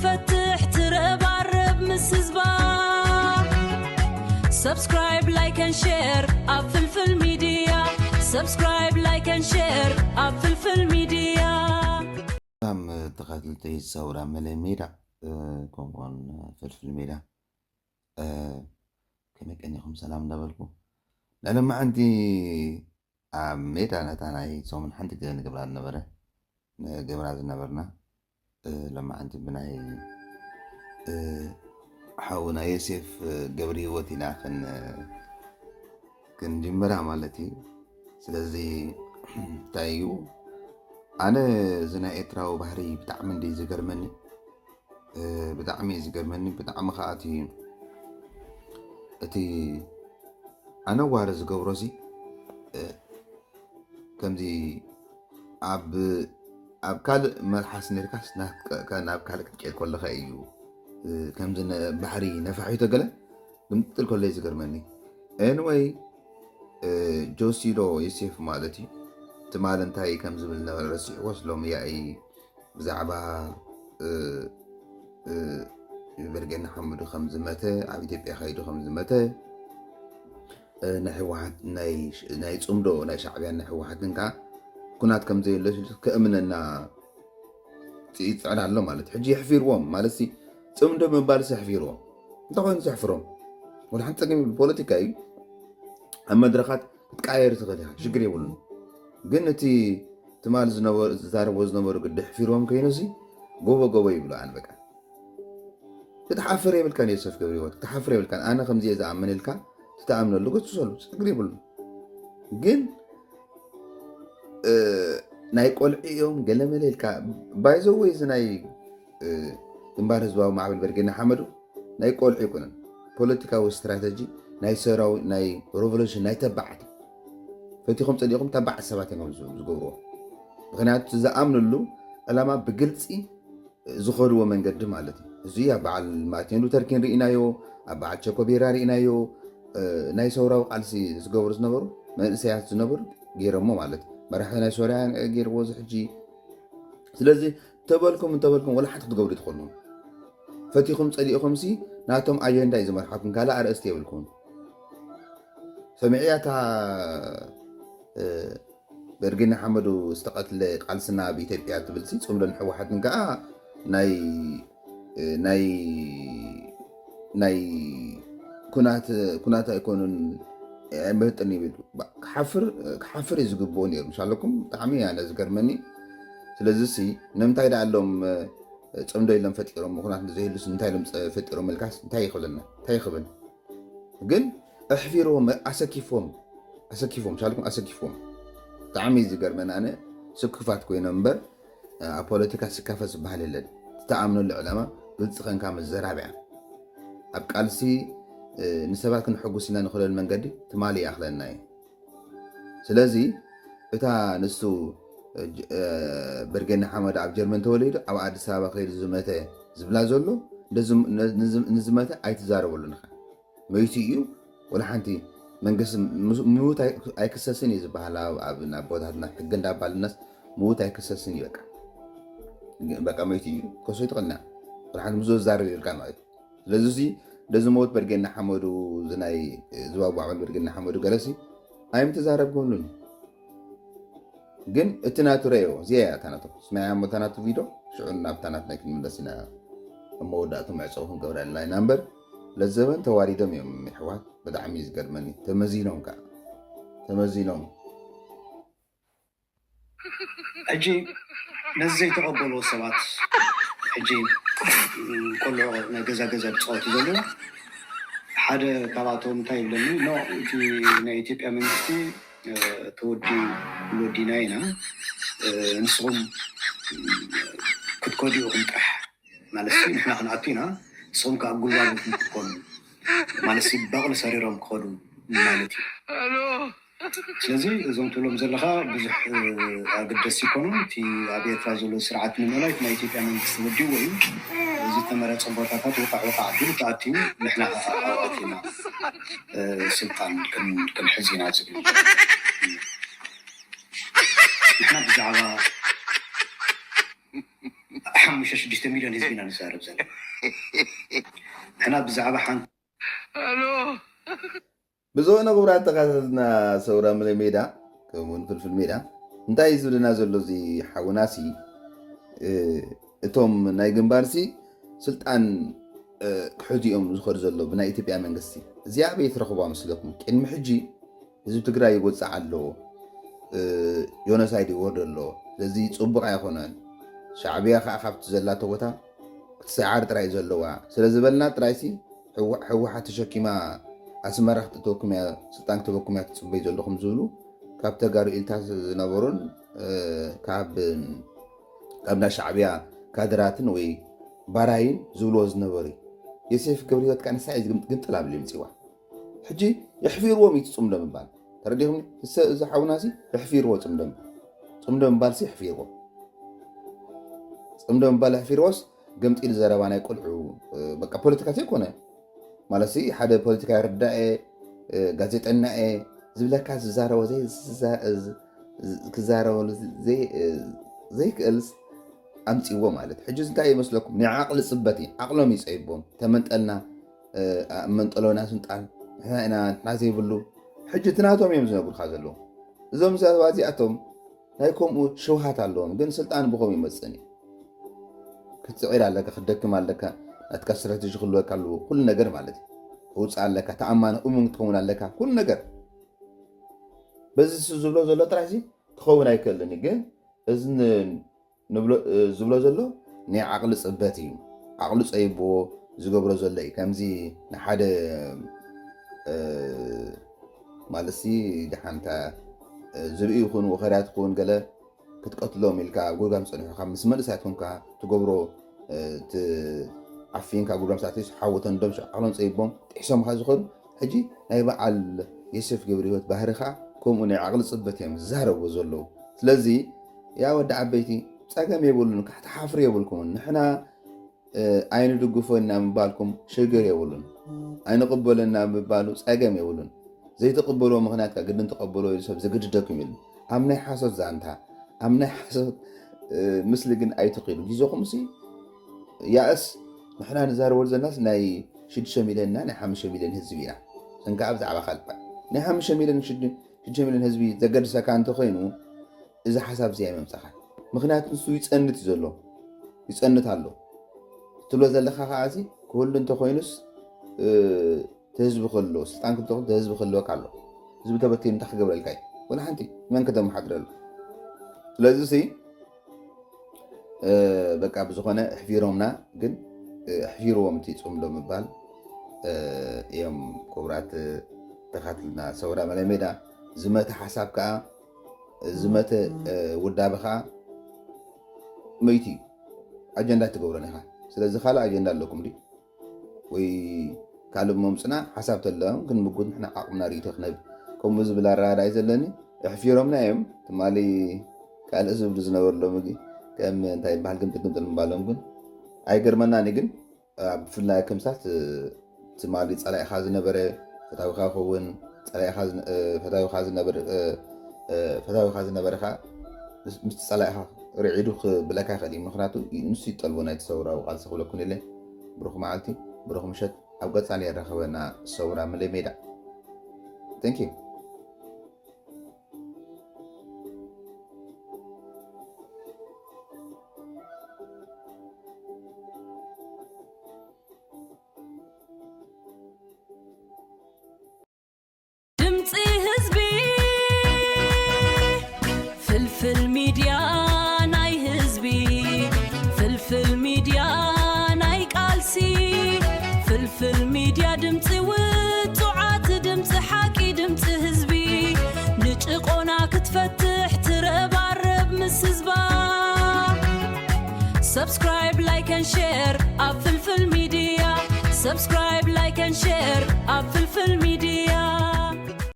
ፈትሕ ትረባረብ ምስ ህዝባ። Subscribe, like and share ኣብ ፍልፍል ሚድያ። Subscribe, like and share ኣብ ፍልፍል ሚድያ። ሰላም ተኸታተልቲ ሰውራ መለይ ሜዳ፣ እ፣ ከምኡውን ፍልፍል ሜዳ፣ እ፣ ከመይ ቀኒኹም? ሰላም እንዳበልኩ፣ ናይ ሎማዓንቲ ኣብ ሜዳ ነታ ናይ ሰሙን ሓንቲ ግዜ ንገብራ ዝነበረ፣ ንገብራ ዝነበርና፣ እ፣ ሎማዓንቲ ብናይ፣ እ፣ ሓውና ዮሴፍ ገብረ ህይወት ኢና ክን-፣ ክንጅምራ ማለት እዩ። ስለዚ እንታይ እዩ፣ ኣነ እዚ ናይ ኤርትራዊ ባህሪ ብጣዕሚ እንዲ ዝገርመኒ፣ እ፣ ብጣዕሚ እዩ ዝገርመኒ። ብጣዕሚ ከዓ እቲ፣ እቲ ኣነዋሪ ዝገብሮ ሲ፣ እ፣ ከምዚ ኣብ፣ ኣብ ካልእ መልሓስ ነርካስ ናብ፣ ከ-፣ ከ-፣ ናብ ካልእ ክትቀየር ከለኻ እዩ፣ እ፣ ከምዚ ነ-፣ ባሕሪ ነፋሒቶ ገለ ግምጥል ከሎ እዩ ዝገርመኒ። ኤንወይ፣ እ፣ ጆሲዶ ዮሴፍ ማለት እዩ። ትማል እንታይ ከም ዝብል ነበረ ረሲዕዎስ ሎሚ ያኢ ብዛዕባ፣ እ፣ እ፣ በርጌ ንሓመዱ ከም ዝመተ፣ ኣብ ኢትዮጵያ ከይዱ ከም ዝመተ፣ እ፣ ናይ ህወሓት፣ ናይ ሽ-፣ ናይ ጽምዶ ናይ ሻዕብያን ናይ ህወሓትን ከኣ ኩናት ከም ዘየሎ ከእምነና ይጽዕር ኣሎ ማለት እዩ። ሕጂ የሕፊርዎም ማለት ሲ፣ ጽምዶ ምባል ሲ የሕፊርዎም። እንታይ ኮይኑ ዘሕፍሮም? ወላ ሓንቲ ጸገም የብሉ። ፖለቲካ እዩ። ኣብ መድረኻት ክትቀያየር ትኽእል ኢኻ፣ ሽግር የብሉን። ግን እቲ ትማል ዝነበሩ፣ ዝዛረብዎ ዝነበሩ ግዲ ኣሕፊርዎም ኮይኑ ሲ፣ ጎቦ ጎቦ ይብሉ ኣን በቃ። ክትሓፍር የብልካን ዮሴፍ ገብረ ህይወት፣ ክትሓፍር የብልካን። ኣነ ከምዚ እየ ዝኣምን ኢልካ ትተኣምነሉ ገስግሰሉ፣ ችግር የብሉን። ግን፣ እ፣ ናይ ቆልዑ እዮም ገለመለ ኢልካ፣ by the way፣ እዚ ናይ፣ እ፣ ግንባር ህዝባዊ ማዕበል በርጌ ንሓመዱ ናይ ቆልዑ ኣይኮነን። ፖለቲካዊ ስትራተጂ ናይ ሰራዊ-፣ ናይ ሬቮሉሽን ናይ ተባዓት። ፈቲኹም ጸሊእኹም ተባዓት ሰባት እዮም ዝገብርዎ። ምኽንያቱ ዝኣምንሉ ዕላማ ብግልጺ ዝኸድዎ መንገዲ ማለት እዩ። እዚ ኣብ በዓል ማርቲን ሉተር ኪንግ ርኢናዮ፣ ኣብ በዓል ቸኮቤራ ርኢናዮ። እ፣ ናይ ሰውራዊ ቃልሲ ዝገብሩ ዝነበሩ መንእሰያት ዝነበሩ ገይሮሞ ማለት እዩ። መራሒ ናይ ሶርያ ገይርዎ እዚ ሕጂ። ስለዚ ተበልኩም እንተበልኩም ወላ ሓንቲ ክትገብሩ ትኾኑ። ፈቲኹም ጸሊእኹም ሲ ናቶም ኣጀንዳ እዩ ዝመርሓኩም፣ ካልእ ኣርእስቲ የብልኩም። ሰሚዕያ እታ፣ እ፣ በርጌ ንሓመዱ ዝተቐትለ ቃልስና ኣብ ኢትዮጵያ ትብል ሲ፣ ጽምዶን ህወሓትን ከኣ ናይ፣ ናይ፣ ናይ ኩናት፣ ኩናት ኣይኮኑን፣ ኣይምህጥን ይብል። ባ-፣ ክሓፍር፣ ክሓፍር እዩ ዝግብኦ ነይሩ። ምሻለኩም ብጣዕሚ ኣነ ዝገርመኒ። ስለዚ ሲ ንምንታይ ደኣ ኣሎም፣ እ፣ ጽምዶ ኢሎም ፈጢሮም፣ ኩናት ዘይህሉስ እንታይ ኢሎም ጸ-፣ ፈጢሮም ኢልካስ እንታይ ይኽብለና? እንታይ ይኽብል? ግን ኣሕፊርዎም፣ ኣሰኪፍዎም፣ ኣሰኪፍዎም፣ ሻልኩም ኣሰኪፍዎም። ብጣዕሚ እዩ ዝገርመኒ። ኣነ ስኩፋት ኮይኖም እምበር፣ ኣብ ፖለቲካ ስካፈ ዝበሃል የለን። ዝተኣምነሉ ዕላማ ግልፂ ኸንካ ምዘራብ እያ። ኣብ ቃልሲ፣ እ፣ ንሰባት ክንሕጉስ ኢና ንኽእለሉ መንገዲ ትማሊ ይኣኽለና እዩ። ስለዚ እታ ንሱ፣ እ፣ ጀ-፣ እ፣ በርጌ ንሓመዱ ኣብ ጀርመን ተወሊዱ ኣብ ኣዲስ ኣበባ ከይዱ ዝመተ ዝብላ ዘሎ፣ ንዝ-፣ ንዝ-፣ ንዝመተ ኣይትዛረበሉን ኢኻ። መይቱ እዩ። ወላ ሓንቲ መንግስቲ ምስ-፣ ምዉት ኣይ-፣ ኣይክሰስን እዩ ዝበሃል ኣብ፣ ኣብ፣ ናብ ቦታትና ሕጊ እንዳባልናስ ምዉት ኣይክሰስን እዩ። በቃ፣ በቃ መይቱ እዩ። ከሶ ይትቕና። ወላ ሓንቲ ምስ ዘዛረብ ይርካ ማለት እዩ። ስለዚ እዚ፣ ነዚ ሞት በርጌ ንሓመዱ፣ እዚ ናይ፣ እዚ ባቡ ዓመል በርጌ ንሓመዱ ገለሲ ኣይምተዛረብኩምሉን። ግን እቲ ናቱ ረእዮ፣ እዚኣ እያ እታ ናቱ። ስማያ እሞ እታ ናቱ ቪድዮ፣ ሽዑ ናብታ ናትና ክንምለስ ኢና። ኣብ መወዳእቱ መዕጸዊ ክንገብረላ ኢና እምበር፣ ለዘበን ተዋሪዶም እዮም የሕዋት። ብጣዕሚ እዩ ዝገርመኒ። ተመዚኖም ከኣ። ተመዚኖም። ሕጂ ነዚ ዘይተቐበልዎ ሰባት፣ ሕጂ፣ ም፣ ቆልዑ ናይ ገዛ ገዛ ዝጻወቱ ዘለዉ፣ ሓደ ካብኣቶም እንታይ ይብለኒ፣ ኖ፣ እቲ ናይ ኢትዮጵያ መንግስቲ፣ እ፣ እቲ ወዲ ወዲና ኢና፣ እ፣ ንስኹም፣ ም፣ ክትከዱ ኢኹም ጥራሕ። ማለት ሲ ንሕና ክንኣቱ ኢና፣ ንስኹም ከኣ ጉልባብ ኢኹም ክትኮኑ። ማለት ሲ በቕሊ ሰሪሮም ክኸዱ ማለት እዩ። ስለዚ እዞም ትብሎም ዘለኻ ብዙሕ፣ እ፣ ኣገደስቲ ይኮኑን። እቲ ኣብ ኤርትራ ዘሎ ስርዓት ንምእላይ እቲ ናይ ኢትዮጵያ መንግስቲ ወዲእዎ እዩ። ዝተመረጸ ቦታታት ወቃዕ ወቃዕ ኣቢሉ ተኣትዩ፣ ንሕና ከኣ ኣብኡ ኣቲና፣ እ፣ ስልጣን ክን-፣ ክንሕዝ ኢና ዝብል። ንሕና ብዛዕባ ሓሙሽተ ሽዱሽተ ሚልዮን ህዝቢ ኢና ንዛረብ ዘለና። ንሕና ብዛዕባ ሓንቲ ብዝኾነ ክቡራት ተኸታተልና ሰውራ መለይ ሜዳ ከምኡውን ፍልፍል ሜዳ እንታይ እዩ ዝብለና ዘሎ እዚ ሓውናሲ እቶም ናይ ግንባርሲ ስልጣን ክሕዙ እዮም ዝኸዱ ዘሎ ብናይ ኢትዮጵያ መንግስቲ። እዚኣ ኣበይ ትረኽቧ መስለኩም? ቅድሚ ሕጂ ህዝቢ ትግራይ ይጎፅዕ ኣሎ፣ ጆኖሳይድ ይወርድ ኣሎ። ስለዚ ፅቡቕ ኣይኮነን። ሻዕብያ ከዓ ካብቲ ዘላቶ ቦታ ክትሰዓር ጥራይ እዩ ዘለዋ። ስለ ዝበልና ጥራይሲ ህወሓት ተሸኪማ ኣስመራ ክትእተወኩም እያ፣ ስልጣን ክትበኩም እያ ትፅበዩ ዘለኹም ዝብሉ ካብ ተጋሩ ኢልታ ዝነበሩን ካብ ካብ ናይ ሻዕብያ ካድራትን ወይ ባራይን ዝብልዎ ዝነበሩ እዩ። ዮሴፍ ገብረ ህይወት ከዓ ንሳ እዩ ግምጥል ኣብሉ ይምፅዋ። ሕጂ የሕፊርዎም እዩ እቲ ፅምዶ ምባል። ተረዲኹም? እዚ ሓውናሲ የሕፊርዎ ፅምዶ ምባል። ፅምዶ ምባልሲ የሕፊርዎ። ፅምዶ ምባል የሕፊርዎስ ገምጢል ዘረባ ናይ ቆልዑ በቃ ፖለቲካ ዘይኮነ ማለት ሓደ ፖለቲካ ይርዳእ ጋዜጠና እየ ዝብለካ ዝዛረቦ ክዛረበሉ ዘይክእልስ ኣምፅዎ ማለት ሕጂ እንታይ ይመስለኩም? ናይ ዓቕሊ ፅበት እዩ። ዓቕሎም ይፀይቦም ተመንጠልና መንጠሎና ስልጣን ንሕና ኢና ንሕና ዘይብሉ ሕጂ ትናቶም እዮም ዝነግሩካ ዘለዉ እዞም ሰባት እዚኣቶም ናይ ከምኡ ሽውሃት ኣለዎም ግን ስልጣን ብኸም ይመፅን እዩ። ክትፅዒር ኣለካ፣ ክትደክም ኣለካ፣ ናትካ ስትራቴጂ ክህልወካ ኣለዎ ኩሉ ነገር ማለት እዩ። ክውፅእ ኣለካ፣ ተኣማኒ እሙን ክትኸውን ኣለካ ኩሉ ነገር። በዚ ዝብሎ ዘሎ ጥራይ ክኸውን ኣይክእልን እዩ። ግን እዚ ዝብሎ ዘሎ ናይ ዓቕሊ ፅበት እዩ። ዓቕሉ ፀይብዎ ዝገብሮ ዘሎ እዩ። ከምዚ ንሓደ ማለትሲ ደሓንታ ዝብኢ ይኹን ወኸርያ ትኸውን ገለ ክትቀትሎም ኢልካ ኣብ ጎጋም ፀኒሑካ ምስ መንእሳያት ኮንካ ትገብሮ ዓፊንካ ጎጋም ሰዓት ሓወተን ደም ዓቕሎም ፀይቦም ጥሒሶምካ ዝኸዱ ሕጂ ናይ በዓል የሴፍ ገብረ ህይወት ባህሪ ከዓ ከምኡ ናይ ዓቕሊ ፅበት እዮም ዝዛረቡ ዘለዉ። ስለዚ ያ ወዲ ዓበይቲ ፀገም የብሉን፣ ክትሓፍሩ የብልኩምን። ንሕና ኣይንድግፎ ኢና ምባልኩም ሽግር የብሉን። ኣይንቕበሎ ኢና ምባሉ ፀገም የብሉን። ዘይትቕበልዎ ምኽንያት ከዓ ግድን ተቐበልዎ ኢሉ ሰብ ዝግድደኩም የለን። ኣብ ናይ ሓሶት ዛንታ ኣብ ናይ ሓሶት ምስሊ ግን ኣይትኺዱ። ግዜኹም ሲ ያእስ ንሕና ንዛረበሉ ዘለናስ ናይ ሽዱሽተ ሚልዮን እና ናይ ሓሙሽተ ሚልዮን ህዝቢ ኢና። እንከዓ ብዛዕባ ካልእ ናይ ሓሙሽተ ሚልዮን ሽዱሽተ ሚልዮን ህዝቢ ዘገድሰካ እንተኾይኑ እዚ ሓሳብ እዚ ኣይመምፃኻን። ምክንያቱ ንሱ ይፀንት እዩ ዘሎ ይፀንት ኣሎ ትብሎ ዘለካ ከዓ እዚ ክህሉ እንተኮይኑስ ህዝቢ ክህልዎ ስልጣን ክትኹን ህዝቢ ክህልወካ ኣሎ። ህዝቢ ተበቲኑ እንታይ ክገብረልካ እዩ? ወላ ሓንቲ መን ከተመሓድረሉ? ስለዚ ሲ በቃ ብዝኾነ ኣሕፊሮምና ግን ኣሕፊርዎም እቲ ፅምዶ ምባል እዮም። ክቡራት ተኻትልና ሰውራ መለሜዳ ዝመተ ሓሳብ ከዓ ዝመተ ውዳበ ከዓ መይቲ እዩ። ኣጀንዳ ትገብሮን ኢኻ። ስለዚ ካልእ ኣጀንዳ ኣለኩም ድዩ? ወይ ካልእ መምፅና ሓሳብ ተለዎም ክንምጉት ንሕና ዓቕምና ርእይቶ ክነብ ከምኡ ዝብል ኣረዳዳኢ ዘለኒ ኣሕፊሮምና እዮም። ትማሊ ካልእ ዝብሉ ዝነበሩ ሎሚ ግን ከም እንታይ ይበሃል ግምጥል ግምጥል ምባሎም ግን ኣይገርመናን እዩ። ግን ብፍላይ ከምሳት ትማሊ ፀላኢኻ ዝነበረ ፈታዊኻ ይኸውን ፈታዊኻ ዝነበረ ፈታዊኻ ዝነበረ ከዓ ምስ ፀላኢኻ ርዒዱ ክብለካ ይኽእል እዩ። ምክንያቱ ንሱ ይጠልቦ ናይ ተሰውራዊ ቃልሲ ክብለኩም የለ። ብሩኽ መዓልቲ ብሩኽ ምሸት ኣብ ቀፃሊ የራኸበና ሰውራ መለይ ሜዳ። Thank you። ድምፂ ህዝቢ ፍልፍል ሚድያ ናይ ህዝቢ ፍልፍል ሚድያ ናይ ቃልሲ ፍልፍል ሚድያ ድምፂ ውፁዓት ድምፂ ሓቂ ድምፂ ህዝቢ ንጭቆና ክትፈትሕ ትረባረብ ምስ ህዝባ Subscribe, like and share ኣብ ፍልፍል ሚድያ Subscribe, like and share ኣብ ፍልፍል ሚድያ